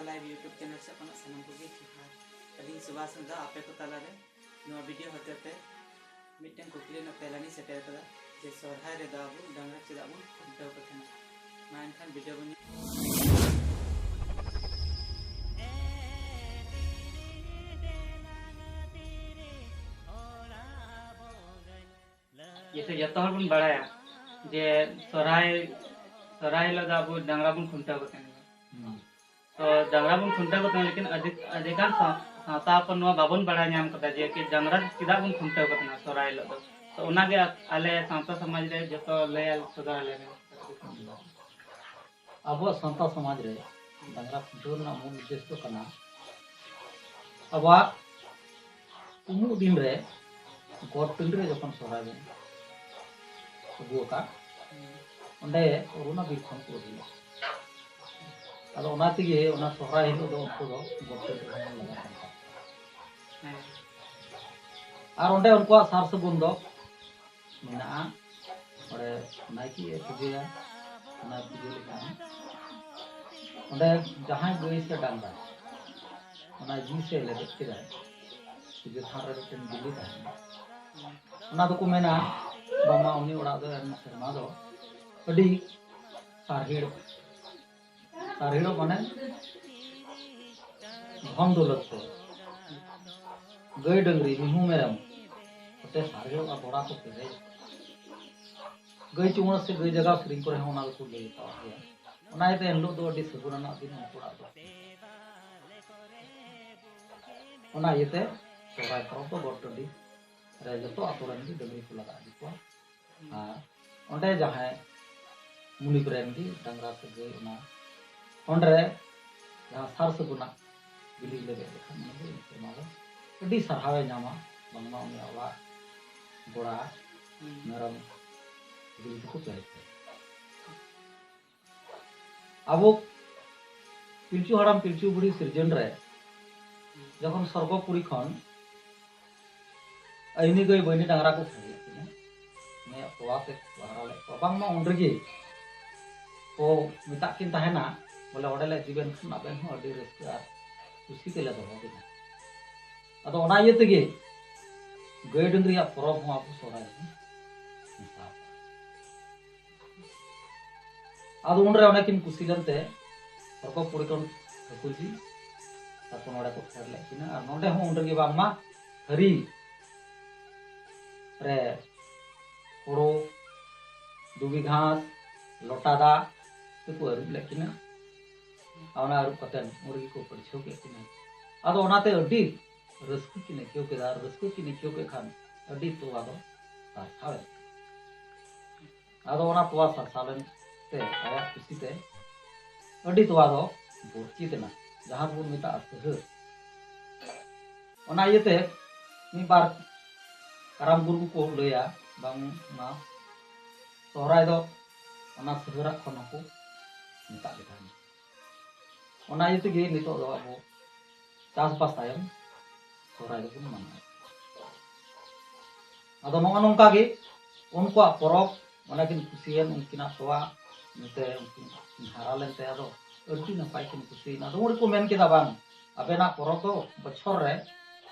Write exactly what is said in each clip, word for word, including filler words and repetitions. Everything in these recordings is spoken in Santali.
ᱞᱟᱭᱤᱵᱷ YouTube ᱪᱮᱱᱮᱞ ᱥᱮᱫ ᱠᱷᱚᱱᱟᱜ ᱥᱟᱱᱟᱢ ᱠᱚᱜᱮ ᱡᱚᱦᱟᱨ᱾ ᱟᱹᱞᱤᱧ ᱥᱩᱵᱷᱟᱥ ᱦᱟᱸᱥᱫᱟ ᱟᱯᱮ ᱠᱚ ᱛᱟᱞᱟᱨᱮ ᱱᱚᱣᱟ ᱵᱷᱤᱰᱤᱭᱳ ᱦᱚᱛᱮᱛᱮ ᱢᱤᱫᱴᱮᱱ ᱠᱩᱠᱞᱤ ᱨᱮᱱᱟᱜ ᱛᱮᱞᱟ ᱞᱤᱧ ᱥᱮᱴᱮᱨ ᱠᱟᱫᱟ ᱡᱮ ᱥᱚᱨᱦᱟᱭ ᱨᱮᱫᱚ ᱟᱵᱚ ᱰᱟᱝᱨᱟ ᱪᱮᱫᱟᱜ ᱵᱚᱱ ᱠᱷᱩᱱᱴᱟᱹᱣ ᱠᱚ ᱛᱟᱦᱮᱱᱟ? ᱢᱟ ᱮᱱᱠᱷᱟᱱ ᱵᱷᱤᱰᱤᱭᱳ ᱵᱚᱱ ᱧᱮᱞ᱾ ᱡᱮᱭᱥᱮ ᱡᱚᱛᱚ ᱦᱚᱲ ᱵᱚᱱ ᱵᱟᱲᱟᱭᱟ ᱡᱮ ᱥᱚᱨᱦᱟᱭ ᱥᱚᱨᱦᱟᱭ ᱦᱤᱞᱳᱜ ᱫᱚ ᱟᱵᱚ ᱰᱟᱝᱨᱟ ᱵᱚᱱ ᱠᱷᱩᱱᱴᱟᱹᱣ ᱠᱚ ᱛᱟᱦᱮᱱᱟ᱾ ᱛᱚ ᱰᱟᱝᱨᱟ ᱵᱚᱱ ᱠᱷᱩᱱᱴᱟᱹᱣ ᱠᱚ ᱛᱟᱦᱮᱱᱟ, ᱞᱮᱠᱤᱱ ᱟᱹᱰᱤ ᱟᱹᱰᱤᱜᱟᱱ ᱥᱟᱶ- ᱥᱟᱶᱛᱟ ᱦᱚᱯᱚᱱ ᱱᱚᱣᱟ ᱵᱟᱵᱚᱱ ᱵᱟᱲᱟᱭ ᱧᱟᱢ ᱠᱟᱫᱟ ᱡᱮ ᱠᱤ ᱰᱟᱝᱨᱟ ᱪᱮᱫᱟᱜ ᱵᱚᱱ ᱠᱷᱩᱱᱴᱟᱹᱣ ᱠᱚ ᱛᱟᱦᱮᱱᱟ ᱥᱚᱨᱦᱟᱭ ᱦᱤᱞᱳᱜ ᱫᱚ᱾ ᱛᱚ ᱚᱱᱟᱜᱮ ᱟ- ᱟᱞᱮ ᱥᱟᱶᱛᱟ ᱥᱚᱢᱟᱡᱽ ᱨᱮ ᱡᱚᱛᱚ ᱞᱟᱹᱭ ᱟᱞᱮ ᱥᱚᱫᱚᱨ ᱟᱞᱮ ᱢᱮ᱾ ᱟᱵᱚᱣᱟᱜ ᱥᱟᱶᱛᱟ ᱥᱚᱢᱟᱡᱽ ᱨᱮ ᱰᱟᱝᱨᱟ ᱠᱷᱩᱱᱴᱟᱹᱣ ᱨᱮᱱᱟᱜ ᱢᱩᱞ ᱩᱫᱽᱫᱮᱥ ᱫᱚ ᱠᱟᱱᱟ ᱟᱵᱚᱣᱟᱜ ᱩᱢᱩᱜ ᱫᱤᱱ ᱨᱮ ᱜᱚᱴ ᱴᱟᱺᱰᱤ ᱨᱮ ᱡᱚᱠᱷᱚᱱ ᱥᱚᱦᱨᱟᱭ ᱵᱚᱱ ᱟᱹᱜᱩ ᱟᱠᱟᱫ, ᱚᱸᱰᱮ ᱚᱨᱩᱱᱟ ᱵᱤᱨ ᱠᱷᱚᱱ ᱠᱚ ᱟᱹᱜᱩᱭᱟ᱾ ᱟᱫᱚ ᱚᱱᱟ ᱛᱮᱜᱮ ᱚᱱᱟ ᱥᱚᱦᱨᱟᱭ ᱦᱤᱞᱳᱜ ᱫᱚ ᱩᱱᱠᱩ ᱫᱚ ᱜᱚᱴ ᱴᱟᱺᱰᱤ ᱨᱮ ᱵᱚᱱ ᱞᱟᱜᱟ ᱠᱚᱣᱟ᱾ ᱦᱮᱸ᱾ ᱟᱨ ᱚᱸᱰᱮ ᱩᱱᱠᱩᱣᱟᱜ ᱥᱟᱨ ᱥᱟᱹᱜᱩᱱ ᱫᱚ ᱢᱮᱱᱟᱜᱼᱟ᱾ ᱚᱸᱰᱮ ᱱᱟᱭᱠᱮ ᱮ ᱯᱩᱡᱟᱹᱭᱟ, ᱚᱱᱟ ᱯᱩᱡᱟᱹ ᱞᱮᱠᱷᱟᱱ ᱚᱸᱰᱮ ᱡᱟᱦᱟᱸᱭ ᱜᱟᱹᱭ ᱥᱮ ᱰᱟᱝᱨᱟ ᱚᱱᱟ ᱡᱤ ᱥᱮ ᱞᱮᱵᱮᱫ ᱠᱮᱫᱟᱭ, ᱯᱩᱡᱟᱹ ᱛᱷᱟᱱ ᱨᱮ ᱢᱤᱫᱴᱮᱱ ᱵᱤᱞᱤ ᱛᱟᱦᱮᱱᱟ, ᱚᱱᱟ ᱫᱚᱠᱚ ᱢᱮᱱᱟ ᱵᱟᱝᱢᱟ ᱩᱱᱤ ᱚᱲᱟᱜ ᱫᱚ ᱮᱱ ᱥᱮᱨᱢᱟ ᱫᱚ ᱟᱹᱰᱤ ᱥᱟᱨᱦᱤᱲ ᱥᱟᱨᱦᱤᱲᱚᱜ ᱢᱟᱱᱮ ᱫᱷᱚᱱ ᱫᱚᱞᱚᱛ ᱛᱮ, ᱜᱟᱹᱭ ᱰᱟᱹᱝᱨᱤ ᱢᱤᱦᱩ ᱢᱮᱨᱚᱢ ᱠᱚᱛᱮ ᱥᱟᱨᱦᱤᱲᱚᱜᱼᱟ, ᱜᱚᱲᱟ ᱠᱚ ᱯᱮᱨᱮᱡ᱾ ᱜᱟᱹᱭ ᱪᱩᱢᱟᱹᱲᱟ ᱥᱮ ᱜᱟᱹᱭ ᱡᱟᱜᱟᱣ ᱥᱮᱨᱮᱧ ᱠᱚᱨᱮ ᱦᱚᱸ ᱚᱱᱟ ᱫᱚᱠᱚ ᱞᱟᱹᱭ ᱟᱠᱟᱫ ᱜᱮᱭᱟ᱾ ᱚᱱᱟ ᱤᱭᱟᱹᱛᱮ ᱮᱱᱦᱤᱞᱳᱜ ᱫᱚ ᱟᱹᱰᱤ ᱥᱟᱹᱜᱩᱱ ᱟᱱᱟᱜ ᱫᱤᱱ ᱩᱱᱠᱩ ᱚᱲᱟᱜ ᱫᱚ᱾ ᱚᱱᱟ ᱤᱭᱟᱹᱛᱮ ᱥᱚᱦᱨᱟᱭ ᱯᱚᱨᱚᱵᱽ ᱫᱚ ᱜᱚᱴ ᱴᱟᱺᱰᱤ ᱨᱮ ᱡᱚᱛᱚ ᱟᱛᱳ ᱨᱮᱱ ᱜᱮ ᱰᱟᱹᱝᱨᱤ ᱠᱚ ᱞᱟᱜᱟ ᱤᱫᱤ ᱠᱚᱣᱟ᱾ ᱟᱨ ᱚᱸᱰᱮ ᱡᱟᱦᱟᱸᱭ ᱢᱩᱱᱤᱵ ᱨᱮᱱ ᱜᱮ ᱰᱟᱝᱨᱟ ᱥᱮ ᱜᱟᱹᱭ ᱚᱱᱟ ᱦᱚᱸᱰ ᱨᱮ ᱡᱟᱦᱟᱸ ᱥᱟᱨ ᱥᱟᱹᱜᱩᱱᱟᱜ ᱵᱤᱞᱤ ᱞᱮᱵᱮᱫ ᱞᱮᱠᱷᱟᱱ ᱩᱱᱤ ᱫᱚ ᱤᱱᱟᱹ ᱥᱮᱨᱢᱟ ᱫᱚ ᱟᱹᱰᱤ ᱥᱟᱨᱦᱟᱣᱮ ᱧᱟᱢᱟ, ᱵᱟᱝᱢᱟ ᱩᱱᱤᱭᱟᱜ ᱚᱲᱟᱜ ᱜᱚᱲᱟ ᱢᱮᱨᱚᱢ ᱵᱤᱞᱤ ᱛᱮᱠᱚ ᱯᱮᱨᱮᱡ ᱠᱟᱭᱟ᱾ ᱟᱵᱚ ᱯᱤᱞᱪᱩ ᱦᱟᱲᱟᱢ ᱯᱤᱞᱪᱩ ᱵᱩᱲᱦᱤ ᱥᱤᱨᱡᱚᱱ ᱨᱮ ᱡᱚᱠᱷᱚᱱ ᱥᱚᱨᱜᱚᱯᱩᱨᱤ ᱠᱷᱚᱱ ᱟᱭᱱᱤ ᱜᱟᱹᱭ ᱵᱟᱹᱭᱱᱤ ᱰᱟᱝᱨᱟ ᱠᱚ ᱠᱷᱟᱹᱲᱮᱫ ᱠᱤᱱᱟ, ᱩᱱᱤᱭᱟᱜ ᱛᱚᱣᱟ ᱛᱮ ᱠᱚ ᱦᱟᱨᱟ ᱞᱮᱫ ᱠᱚᱣᱟ, ᱵᱟᱝᱢᱟ ᱩᱱ ᱨᱮᱜᱮ ᱠᱚ ᱢᱮᱛᱟᱜ ᱠᱤᱱ ᱛᱟᱦᱮᱱᱟ, ᱵᱚᱞᱮ ᱚᱸᱰᱮ ᱞᱮ ᱤᱫᱤ ᱵᱮᱱ ᱠᱷᱟᱱ ᱟᱵᱮᱱ ᱦᱚᱸ ᱟᱹᱰᱤ ᱨᱟᱹᱥᱠᱟᱹ ᱟᱨ ᱠᱩᱥᱤ ᱛᱮᱞᱮ ᱫᱚᱦᱚ ᱵᱮᱱᱟ᱾ ᱟᱫᱚ ᱚᱱᱟ ᱤᱭᱟᱹ ᱛᱮᱜᱮ ᱜᱟᱹᱭ ᱰᱟᱹᱝᱨᱤᱭᱟᱜ ᱯᱚᱨᱚᱵᱽ ᱦᱚᱸ ᱟᱵᱚ ᱥᱚᱦᱨᱟᱭ ᱨᱮᱵᱚᱱ ᱢᱮᱛᱟᱣᱟᱜᱼᱟ᱾ ᱟᱫᱚ ᱩᱱᱨᱮ ᱚᱱᱮ ᱠᱤᱱ ᱠᱩᱥᱤ ᱞᱮᱱᱛᱮ ᱥᱚᱨᱜᱚ ᱯᱩᱨᱤ ᱠᱷᱚᱱ ᱴᱷᱟᱹᱠᱩᱨ ᱡᱤ ᱛᱟᱨᱯᱚᱨ ᱱᱚᱰᱮ ᱠᱚ ᱯᱷᱮᱰ ᱞᱮᱫ ᱠᱤᱱᱟ᱾ ᱟᱨ ᱱᱚᱰᱮ ᱦᱚᱸ ᱩᱱ ᱨᱮᱜᱮ ᱵᱟᱝᱢᱟ ᱛᱷᱟᱹᱨᱤ ᱨᱮ ᱦᱳᱲᱳ, ᱫᱷᱩᱵᱤ ᱜᱷᱟᱥ, ᱞᱚᱴᱟ ᱫᱟᱜ ᱛᱮᱠᱚ ᱟᱹᱨᱩᱵ ᱞᱮᱫ ᱠᱤᱱᱟ᱾ ᱟᱨ ᱚᱱᱟ ᱟᱹᱨᱩᱵ ᱠᱟᱛᱮ ᱩᱱ ᱨᱮᱜᱮ ᱠᱚ ᱯᱟᱹᱲᱪᱷᱟᱹᱣ ᱠᱮᱫ ᱠᱤᱱᱟ᱾ ᱟᱫᱚ ᱚᱱᱟᱛᱮ ᱟᱹᱰᱤ ᱨᱟᱹᱥᱠᱟᱹ ᱠᱤᱱ ᱟᱹᱭᱠᱟᱹᱣ ᱠᱮᱫᱟ᱾ ᱟᱨ ᱨᱟᱹᱥᱠᱟᱹ ᱠᱤᱱ ᱟᱹᱭᱠᱟᱹᱣ ᱠᱮᱫ ᱠᱷᱟᱱ ᱟᱹᱰᱤ ᱛᱚᱣᱟ ᱫᱚ ᱥᱟᱨᱥᱟᱣ ᱮᱱ᱾ ᱟᱫᱚ ᱚᱱᱟ ᱛᱚᱣᱟ ᱥᱟᱨᱥᱟᱣ ᱞᱮᱱ ᱛᱮ ᱟᱭᱟᱜ ᱠᱩᱥᱤ ᱛᱮ ᱟᱹᱰᱤ ᱛᱚᱣᱟ ᱫᱚ ᱵᱚᱨᱪᱤᱛ ᱮᱱᱟ, ᱡᱟᱦᱟᱸ ᱫᱚᱵᱚᱱ ᱢᱮᱛᱟᱜᱼᱟ ᱥᱟᱹᱦᱟᱹᱨ᱾ ᱚᱱᱟ ᱤᱭᱟᱹᱛᱮ ᱢᱤᱫ ᱵᱟᱨ ᱠᱟᱨᱟᱢ ᱜᱩᱨᱩ ᱠᱚ ᱞᱟᱹᱭᱟ ᱵᱟᱝᱢᱟ ᱥᱚᱦᱨᱟᱭ ᱫᱚ ᱚᱱᱟ ᱥᱟᱹᱦᱟᱹᱨᱟᱜ ᱠᱷᱚᱱ ᱦᱚᱸᱠᱚ ᱢᱮᱛᱟᱜ ᱜᱮ ᱛᱟᱦᱮᱱᱟ᱾ ᱚᱱᱟ ᱤᱭᱟᱹ ᱛᱮᱜᱮ ᱱᱤᱛᱚᱜ ᱫᱚ ᱟᱵᱚ ᱪᱟᱥᱵᱟᱥ ᱛᱟᱭᱚᱢ ᱥᱚᱦᱨᱟᱭ ᱫᱚᱵᱚᱱ ᱢᱟᱱᱟᱣᱟ᱾ ᱟᱫᱚ ᱱᱚᱜᱼᱚ ᱱᱚᱝᱠᱟ ᱜᱮ ᱩᱱᱠᱩᱣᱟᱜ ᱯᱚᱨᱚᱵᱽ, ᱚᱱᱟ ᱠᱤᱱ ᱠᱩᱥᱤᱭᱮᱱ ᱩᱱᱠᱤᱱᱟᱜ ᱛᱚᱣᱟ ᱧᱩᱛᱮ ᱩᱱᱠᱤᱱ ᱦᱟᱨᱟ ᱞᱮᱱᱛᱮ ᱟᱫᱚ ᱟᱹᱰᱤ ᱱᱟᱯᱟᱭ ᱠᱤᱱ ᱠᱩᱥᱤᱭᱮᱱᱟ᱾ ᱟᱫᱚ ᱩᱱ ᱨᱮᱠᱚ ᱢᱮᱱ ᱠᱮᱫᱟ, "ᱵᱟᱝ, ᱟᱵᱮᱱᱟᱜ ᱯᱚᱨᱚᱵᱽ ᱫᱚ ᱵᱚᱪᱷᱚᱨ ᱨᱮ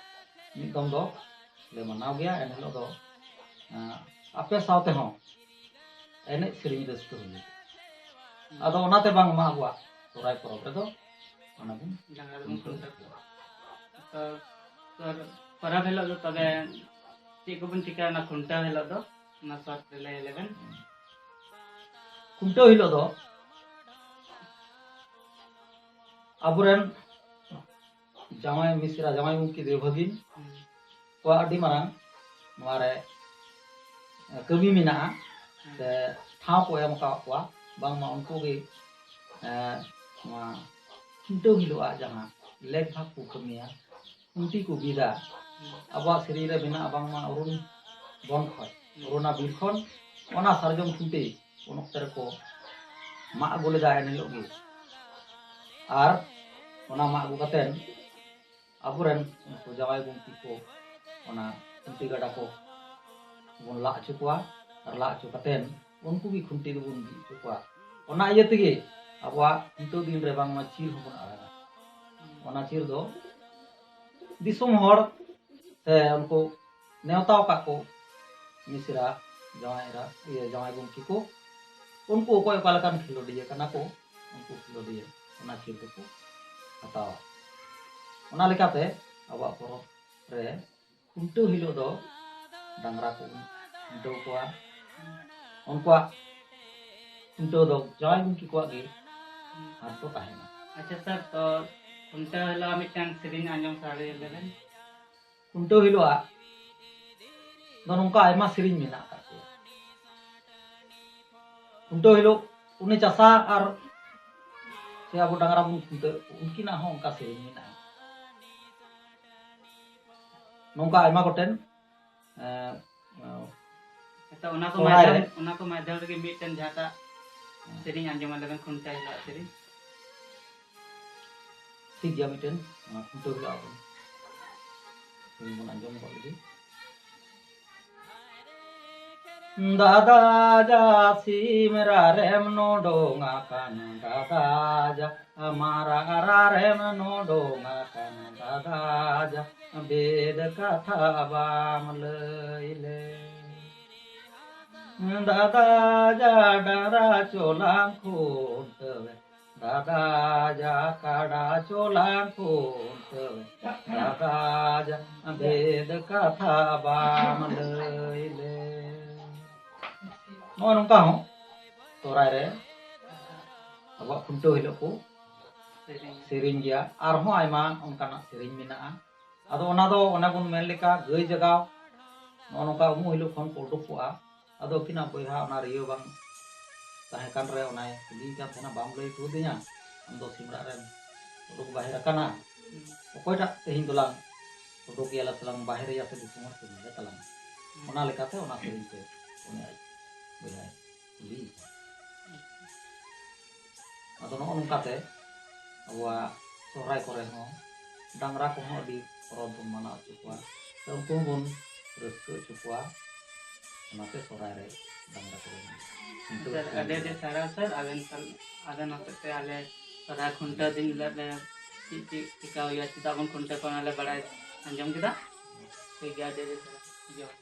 ᱢᱤᱫ ᱫᱚᱢ ᱫᱚ ᱞᱮ ᱢᱟᱱᱟᱣ ᱜᱮᱭᱟ, ᱮᱱ ᱦᱤᱞᱳᱜ ᱫᱚ ᱟᱸ, ᱟᱯᱮ ᱥᱟᱶ ᱛᱮᱦᱚᱸ ᱮᱱᱮᱡ ᱥᱮᱨᱮᱧ ᱨᱟᱹᱥᱠᱟᱹ ᱦᱩᱭᱩᱜᱼᱟ᱾" ᱟᱫᱚ ᱚᱱᱟᱛᱮ ᱵᱟᱝᱢᱟ ᱟᱵᱚᱣᱟᱜ ᱥᱚᱦᱨᱟᱭ ᱯᱚᱨᱚᱵᱽ ᱨᱮᱫᱚ ᱚᱱᱟ ᱵᱚᱱ ᱰᱟᱝᱨᱟ ᱫᱚᱵᱚᱱ ᱠᱷᱩᱱᱴᱟᱹᱣ ᱠᱚᱣᱟ᱾ ᱛᱚ, ᱛᱚ, ᱯᱚᱨᱚᱵᱽ ᱦᱤᱞᱳᱜ ᱫᱚ ᱛᱚᱵᱮ ᱪᱮᱫ ᱠᱚᱵᱚᱱ ᱪᱤᱠᱟᱹᱭᱟ ᱚᱱᱟ ᱠᱷᱩᱱᱴᱟᱹᱣ ᱦᱤᱞᱳᱜ ᱫᱚ? ᱚᱱᱟ short ᱨᱮ ᱞᱟᱹᱭ ᱞᱮᱵᱮᱱ᱾ ᱠᱷᱩᱱᱴᱟᱹᱣ ᱦᱤᱞᱳᱜ ᱫᱚ ᱟᱵᱚᱨᱮᱱ ᱡᱟᱶᱟᱭ ᱢᱤᱥᱨᱟ, ᱡᱟᱶᱟᱭ ᱜᱚᱢᱠᱮ ᱫᱮᱣᱵᱷᱟᱹᱜᱤᱱ ᱠᱚᱣᱟᱜ ᱟᱹᱰᱤ ᱢᱟᱨᱟᱝ ᱱᱚᱣᱟ ᱨᱮ, ᱮ, ᱠᱟᱹᱢᱤ ᱢᱮᱱᱟᱜᱼᱟ, ᱥᱮ ᱴᱷᱟᱶ ᱠᱚ ᱮᱢ ᱟᱠᱟᱫ ᱠᱚᱣᱟ, ᱵᱟᱝᱢᱟ ᱩᱱᱠᱩ ᱜᱮ, ᱮ, ᱱᱚᱣᱟ ᱠᱷᱩᱱᱴᱟᱹᱣ ᱦᱤᱞᱳᱜ ᱟᱜ ᱡᱟᱦᱟᱸ ᱞᱮᱠ ᱵᱷᱟᱜᱽ ᱠᱚ ᱠᱟᱹᱢᱤᱭᱟ, ᱠᱷᱩᱱᱴᱤ ᱠᱚ ᱵᱤᱫᱟ᱾ ᱟᱵᱚᱣᱟᱜ ᱥᱮᱨᱮᱧ ᱨᱮ ᱢᱮᱱᱟᱜᱼᱟ ᱵᱟᱝᱢᱟ ᱚᱨᱩᱱ ᱵᱚᱱ ᱠᱷᱚᱱ, ᱚᱨᱩᱱᱟ ᱵᱤᱨ ᱠᱷᱚᱱ ᱚᱱᱟ ᱥᱟᱨᱡᱚᱢ ᱠᱷᱩᱱᱴᱤ ᱩᱱ ᱚᱠᱛᱮ ᱨᱮᱠᱚ ᱢᱟᱜ ᱟᱹᱜᱩ ᱞᱮᱫᱟ ᱮᱱ ᱦᱤᱞᱳᱜ ᱜᱮ᱾ ᱟᱨ ᱚᱱᱟ ᱢᱟᱜ ᱟᱹᱜᱩ ᱠᱟᱛᱮᱱ ᱟᱵᱚᱨᱮᱱ ᱩᱱᱠᱩ ᱡᱟᱶᱟᱭ ᱜᱚᱢᱠᱮ ᱠᱚ ᱚᱱᱟ ᱠᱷᱩᱱᱴᱤ ᱜᱟᱰᱟ ᱠᱚ ᱵᱚᱱ ᱞᱟᱜ ᱦᱚᱪᱚ ᱠᱚᱣᱟ᱾ ᱟᱨ ᱞᱟᱜ ᱦᱚᱪᱚ ᱠᱟᱛᱮᱱ ᱩᱱᱠᱩ ᱜᱮ ᱠᱷᱩᱱᱴᱤ ᱫᱚᱵᱚᱱ ᱵᱤᱫ ᱦᱚᱪᱚ ᱠᱚᱣᱟ᱾ ᱚᱱᱟ ᱤᱭᱟᱹ ᱛᱮᱜᱮ ᱟᱵᱚᱣᱟᱜ ᱱᱤᱛᱚᱜ ᱫᱤᱱ ᱨᱮ ᱵᱟᱝᱢᱟ ᱪᱤᱨ ᱦᱚᱸᱵᱚᱱ ᱟᱲᱟᱜᱟ᱾ ᱚᱱᱟ ᱪᱤᱨ ᱫᱚ ᱫᱤᱥᱚᱢ ᱦᱚᱲ ᱥᱮ ᱩᱱᱠᱩ ᱱᱮᱣᱛᱟ ᱟᱠᱟᱫ ᱠᱚ ᱢᱤᱥᱨᱟ, ᱡᱟᱶᱟᱭ ᱮᱨᱟ, ᱤᱭᱟᱹ, ᱡᱟᱶᱟᱭ ᱜᱚᱢᱠᱮ ᱠᱚ, ᱩᱱᱠᱩ ᱚᱠᱚᱭ ᱚᱠᱟ ᱞᱮᱠᱟᱱ ᱠᱷᱮᱞᱳᱰᱤᱭᱟᱹ ᱠᱟᱱᱟ ᱠᱚ, ᱩᱱᱠᱩ ᱠᱷᱮᱞᱳᱰᱤᱭᱟᱹ ᱚᱱᱟ ᱪᱤᱨ ᱫᱚᱠᱚ ᱦᱟᱛᱟᱣᱟ᱾ ᱚᱱᱟ ᱞᱮᱠᱟᱛᱮ ᱟᱵᱚᱣᱟᱜ ᱯᱚᱨᱚᱵᱽ ᱨᱮ ᱠᱷᱩᱱᱴᱟᱹᱣ ᱦᱤᱞᱳᱜ ᱫᱚ ᱰᱟᱝᱨᱟ ᱠᱚ ᱠᱷᱩᱱᱴᱟᱹᱣ ᱠᱚᱣᱟ᱾ ᱩᱱᱠᱩᱣᱟᱜ ᱠᱷᱩᱱᱴᱟᱹᱣ ᱫᱚ ᱡᱟᱶᱟᱭ ᱜᱚᱢᱠᱮ ᱠᱚᱣᱟᱜ ᱜᱮ ᱦᱟᱛ ᱫᱚ ᱛᱟᱦᱮᱱᱟ᱾ ᱟᱪᱪᱷᱟ ᱥᱟᱨ, ᱛᱚ ᱠᱷᱩᱱᱴᱟᱹᱣ ᱦᱤᱞᱳᱜ ᱢᱤᱫᱴᱟᱝ ᱥᱮᱨᱮᱧ ᱟᱸᱡᱚᱢ ᱥᱟᱰᱮ ᱞᱮᱵᱮᱱ᱾ ᱠᱷᱩᱱᱴᱟᱹᱣ ᱦᱤᱞᱳᱜ ᱫᱚ ᱱᱚᱝᱠᱟ ᱟᱭᱢᱟ ᱥᱮᱨᱮᱧ ᱢᱮᱱᱟᱜ ᱟᱠᱟᱫ ᱜᱮᱭᱟ᱾ ᱠᱷᱩᱱᱴᱟᱹᱣ ᱦᱤᱞᱳᱜ ᱩᱱᱤ ᱪᱟᱥᱟ ᱟᱨ ᱥᱮ ᱟᱵᱚ ᱰᱟᱝᱨᱟ ᱵᱚᱱ ᱠᱷᱩᱱᱴᱟᱹᱣ, ᱩᱱᱠᱤᱱᱟᱜ ᱦᱚᱸ ᱚᱱᱠᱟ ᱥᱮᱨᱮᱧ ᱢᱮᱱᱟᱜᱼᱟ᱾ ᱱᱚᱝᱠᱟ ᱟᱭᱢᱟ ᱜᱚᱴᱮᱱ, ᱮᱸ, ᱮᱸ, ᱱᱤᱛᱚᱜ ᱚᱱᱟ ᱠᱚ ᱥᱚᱦᱨᱟᱭ ᱢᱟᱫᱽᱫᱷᱚᱢ, ᱨᱮ᱾ ᱚᱱᱟ ᱠᱚ ᱢᱟᱫᱽᱫᱷᱚᱢ ᱨᱮᱜᱮ ᱢᱤᱫᱴᱮᱱ ᱡᱟᱦᱟᱸᱴᱟᱜ ᱦᱮᱸ᱾ ᱥᱮᱨᱮᱧ ᱟᱸᱡᱚᱢ ᱟᱞᱮ ᱵᱮᱱ, ᱠᱷᱩᱱᱴᱟᱹᱣ ᱦᱤᱞᱳᱜ ᱥᱮᱨᱮᱧ᱾ ᱴᱷᱤᱠ ᱜᱮᱭᱟ, ᱢᱤᱫᱴᱮᱱ, ᱚᱱᱟ ᱠᱷᱩᱱᱴᱟᱹᱣ ᱦᱤᱞᱳᱜ ᱟᱵᱚᱱ ᱥᱮᱨᱮᱧ ᱵᱚᱱ ᱟᱸᱡᱚᱢ ᱜᱚᱫ ᱞᱮᱜᱮ᱾ ᱫᱟᱫᱟ ᱡᱟ ᱥᱤᱢ ᱨᱟᱨᱮᱢ ᱱᱚᱰᱚᱝ ᱟᱠᱟᱱ, ᱫᱟᱫᱟ ᱡᱟ ᱢᱟᱨᱟᱜ ᱨᱟᱨᱮᱢ ᱱᱚᱰᱚᱝ ᱟᱠᱟᱱ, ᱫᱟᱫᱟ ᱡᱟ ᱵᱮᱫ ᱠᱟᱛᱷᱟ ᱵᱟᱢ ᱞᱟᱹᱭ ᱞᱮ᱾ ᱫᱟᱫᱟ ᱡᱟ ᱰᱟᱝᱨᱟ ᱪᱚᱞᱟᱝ ᱠᱷᱩᱱᱴᱟᱹᱣᱮ, ᱫᱟᱫᱟ ᱡᱟ ᱠᱟᱰᱟ ᱪᱚᱞᱟᱝ ᱠᱷᱩᱱᱴᱟᱹᱣᱮ, ᱫᱟᱫᱟ ᱡᱟ ᱵᱮᱫ ᱠᱟᱛᱷᱟ ᱵᱟᱢ ᱞᱟᱹᱭ ᱞᱮ᱾ ᱱᱚᱜᱼᱚᱭ ᱱᱚᱝᱠᱟ ᱦᱚᱸ ᱥᱚᱦᱨᱟᱭ ᱨᱮ ᱟᱵᱚᱣᱟᱜ ᱠᱷᱩᱱᱴᱟᱹᱣ ᱦᱤᱞᱳᱜ ᱠᱚ ᱥᱮᱨᱮᱧ᱾ ᱥᱮᱨᱮᱧ ᱜᱮᱭᱟ᱾ ᱟᱨᱦᱚᱸ ᱟᱭᱢᱟ ᱚᱱᱠᱟᱱᱟᱜ ᱥᱮᱨᱮᱧ ᱢᱮᱱᱟᱜᱼᱟ᱾ ᱟᱫᱚ ᱚᱱᱟ ᱫᱚ ᱚᱱᱮ ᱵᱚᱱ ᱢᱮᱱ ᱞᱮᱠᱟ ᱜᱟᱹᱭ ᱡᱟᱜᱟᱣ, ᱱᱚᱜᱼᱚ ᱱᱚᱝᱠᱟ ᱩᱢᱩᱜ ᱦᱤᱞᱳᱜ ᱠᱷᱚᱱ ᱠᱚ ᱩᱰᱩᱠ ᱠᱚᱜᱼᱟ᱾ ᱟᱫᱚ ᱟᱹᱠᱤᱱᱟᱜ ᱵᱚᱭᱦᱟ ᱚᱱᱟ ᱨᱤᱭᱟᱹᱣ ᱵᱟᱝ ᱛᱟᱦᱮᱸ ᱠᱟᱱ ᱨᱮ ᱚᱱᱟᱭ ᱠᱩᱞᱤᱭᱮ ᱠᱟᱱ ᱛᱟᱦᱮᱱᱟ, "ᱵᱟᱢ ᱞᱟᱹᱭ ᱦᱚᱴᱚ ᱟᱹᱫᱤᱧᱟ, ᱟᱢ ᱫᱚ ᱥᱤᱢᱨᱟᱜ ᱨᱮᱢ ᱩᱰᱩᱠ ᱵᱟᱦᱮᱨ ᱟᱠᱟᱱᱟ, ᱚᱠᱚᱭᱴᱟᱜ ᱛᱮᱦᱮᱧ ᱫᱚᱞᱟᱝ ᱩᱰᱩᱠᱮᱭᱟ ᱞᱮ ᱥᱮᱞᱟᱝ ᱵᱟᱦᱮᱨᱮᱭᱟ ᱥᱮ ᱫᱤᱥᱚᱢ ᱦᱚᱲ ᱠᱚ ᱧᱮᱞᱮ ᱛᱟᱞᱟᱝ?" ᱚᱱᱟ ᱞᱮᱠᱟᱛᱮ ᱚᱱᱟ ᱥᱮᱨᱮᱧ ᱛᱮ ᱩᱱᱤ ᱟᱡ ᱵᱚᱭᱦᱟᱭ ᱠᱩᱞᱤᱭᱮ ᱠᱟᱱᱟ᱾ ᱟᱫᱚ ᱱᱚᱜᱼᱚ ᱱᱚᱝᱠᱟᱛᱮ ᱟᱵᱚᱣᱟᱜ ᱥᱚᱦᱨᱟᱭ ᱠᱚᱨᱮ ᱦᱚᱸ ᱰᱟᱝᱨᱟ ᱠᱚᱦᱚᱸ ᱟᱹᱰᱤ ᱯᱚᱨᱚᱵᱽ ᱵᱚᱱ ᱢᱟᱱᱟᱣ ᱦᱚᱪᱚ ᱠᱚᱣᱟ, ᱥᱮ ᱩᱱᱠᱩ ᱦᱚᱸᱵᱚᱱ ᱨᱟᱹᱥᱠᱟᱹ ᱦᱚᱪᱚ ᱠᱚᱣᱟ᱾ ᱚᱱᱟᱛᱮ ᱥᱚᱦᱨᱟᱭ ᱨᱮ ᱰᱟᱝᱨᱟ ᱠᱚ ᱵᱚᱱ ᱥᱟᱨ, ᱟᱹᱰᱤ ᱟᱹᱰᱤ ᱥᱟᱨᱦᱟᱣ ᱥᱟᱨ, ᱟᱵᱮᱱ ᱥᱟᱞ- ᱟᱵᱮᱱ ᱦᱚᱛᱮᱡ ᱛᱮ ᱟᱞᱮ ᱥᱚᱦᱨᱟᱭ ᱠᱷᱩᱱᱴᱟᱹᱣ ᱫᱤᱱ ᱦᱤᱞᱳᱜ ᱞᱮ ᱪᱮᱫ ᱪᱮᱫ ᱪᱤᱠᱟ ᱦᱩᱭᱩᱜᱼᱟ, ᱪᱮᱫᱟᱜ ᱵᱚᱱ ᱠᱷᱩᱱᱴᱟᱹᱣ ᱠᱚᱣᱟ, ᱚᱱᱟ ᱞᱮ ᱵᱟᱲᱟᱭ ᱟᱸᱡᱚᱢ ᱠᱮᱫᱟ᱾ ᱴᱷᱤᱠ ᱜᱮᱭᱟ, ᱟᱹᱰᱤ ᱟᱹᱰᱤ ᱥᱟᱨᱦᱟᱣ᱾ ᱡᱚᱦᱟᱨ᱾